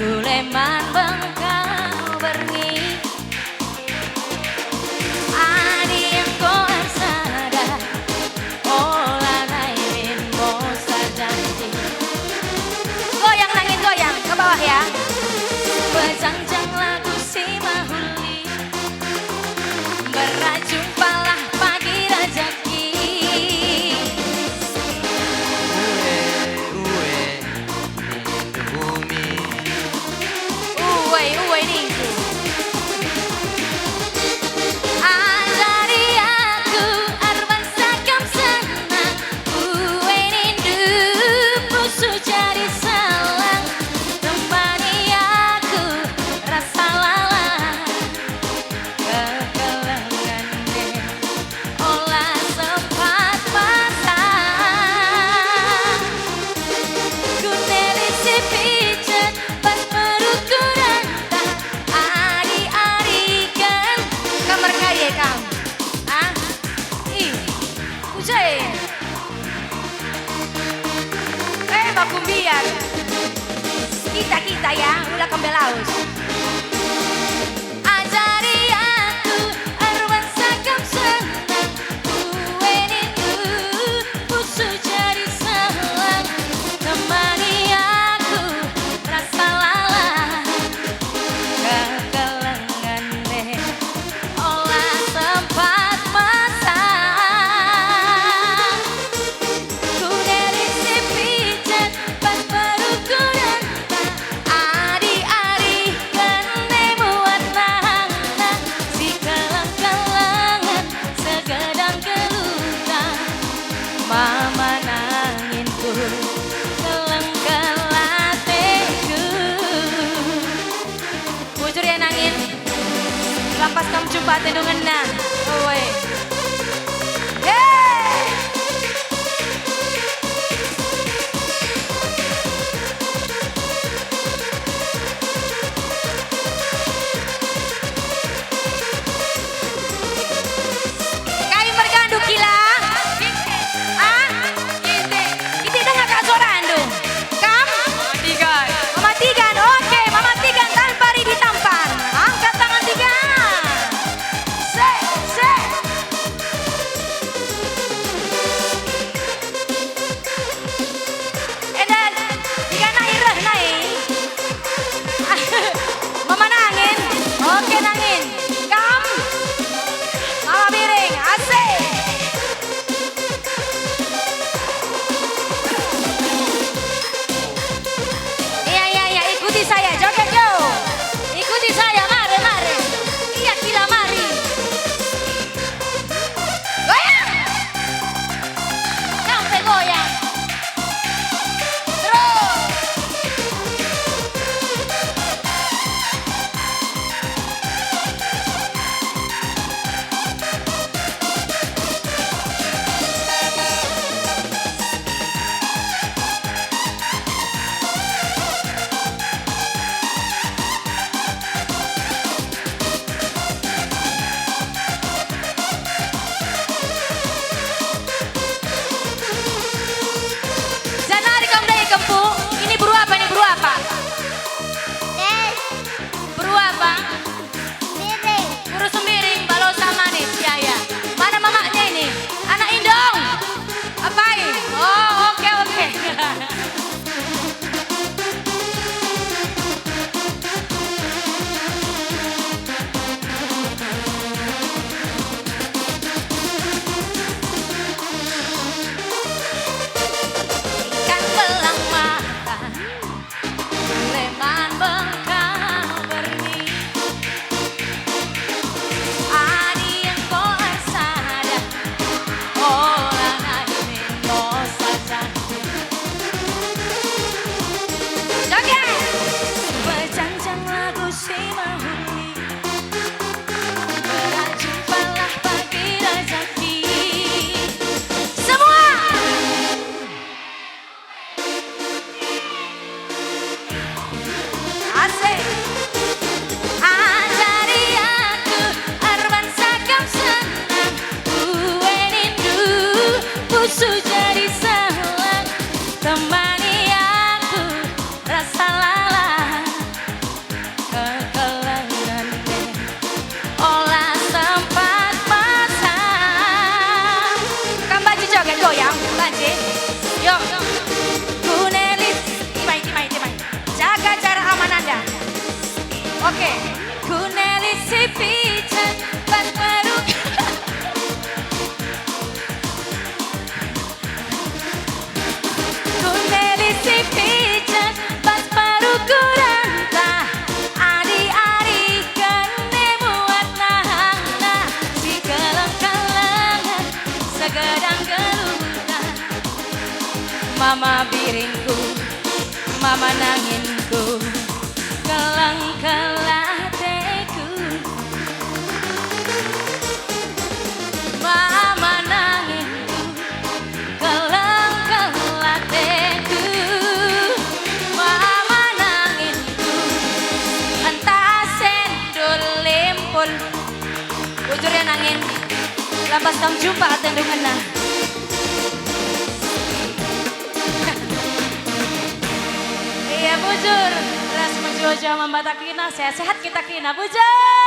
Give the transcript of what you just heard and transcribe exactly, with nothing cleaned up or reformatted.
Suleman bengkau berngi. Adi enggo ersada, ola nai min mosa janji. Goyang nangin, goyang ke bawah ya. Pejangjang lagu si mehuli, berajung palah pagi rejeki. Ue, ue. Nindu bumi. Uwai, uwai ningku. Ajari aku erban sekam senang, uwai nindu pusu jadi selang, temani aku rasa lalap. Kekelengen e ola sempat masa. Ku neri si pijet bas perukurenta, ari-ariken. Kam merkai e kam? Ah? Ih, uje. Eh, baku mbiar. Kita-kita ya, ula kembelaus. Ajari aku erban sekam senang, uwe nindu pusu jadi selang, temani aku rasa lalap, kekelengen e ola sempat masa. Ku neri si pijet bas perukurenta, ari-ariken e muat nangna, si keleng-kelengen segedang geluhta. Mama nanginku, keleng-keleng ateku. Bujur ya nangin, lampas kam jumpa atendu ngena. Oe. Yeay. Kai mergandu kila? Ah? Kitik. Kitik denga kak suarandu. Kam? Mama Tigan. Mama Tigan. Oke, Mama Tigan tanpa ridi tampan. Angkat tangan tiga. Se, se. Enda, tiga nai reh nai. Mama nangin. Oke, nangin. Kam? Mama Biring, asik. Iya, iya, iya, ikuti saya, joget, yo. Ikuti saya, mari, mari. Iya, kila, mari. Goyang. Sampai goyang. Terus. Janari kam ndai kempu, ini beru apa, ini beru apa? Beru apa? Sembiring. Beru sembiring, balosa manis, ya, ya. Mana mamaknya ini? Anak indong? Apai? Oh, oke, oke. Ikan belang mata. Leman bengkal berngi. Adi enggo ersada, ola nai min mosa janji. Joget! Pejangjang lagu si mehuli. Berajung palah pagi rejeki. Semua! Asik. Ajari aku erban sekam senang, ue nindu pusu jadi selang, temani aku rasa lalap. Banci. Yo. Kunelis. Timai, timai, timai. Jaga jarak aman Anda. Oke. Kunelis si pican bas peru. Kunelis si pican bas perukurenta, ari-ari kene muat nahangna, si keleng-kelengen segedang geluhna. Mama biringku, mama nanginku, keleng-keleng ateku. Mama nanginku, keleng-keleng ateku. Mama nanginku, ntah sendul limpul. Bujur ya nangin, lampas kam jumpa atendu ngena. Iya, bujur. Ras mejuah-juah mambata kerina, sehat-sehat kita kerina. Bujur.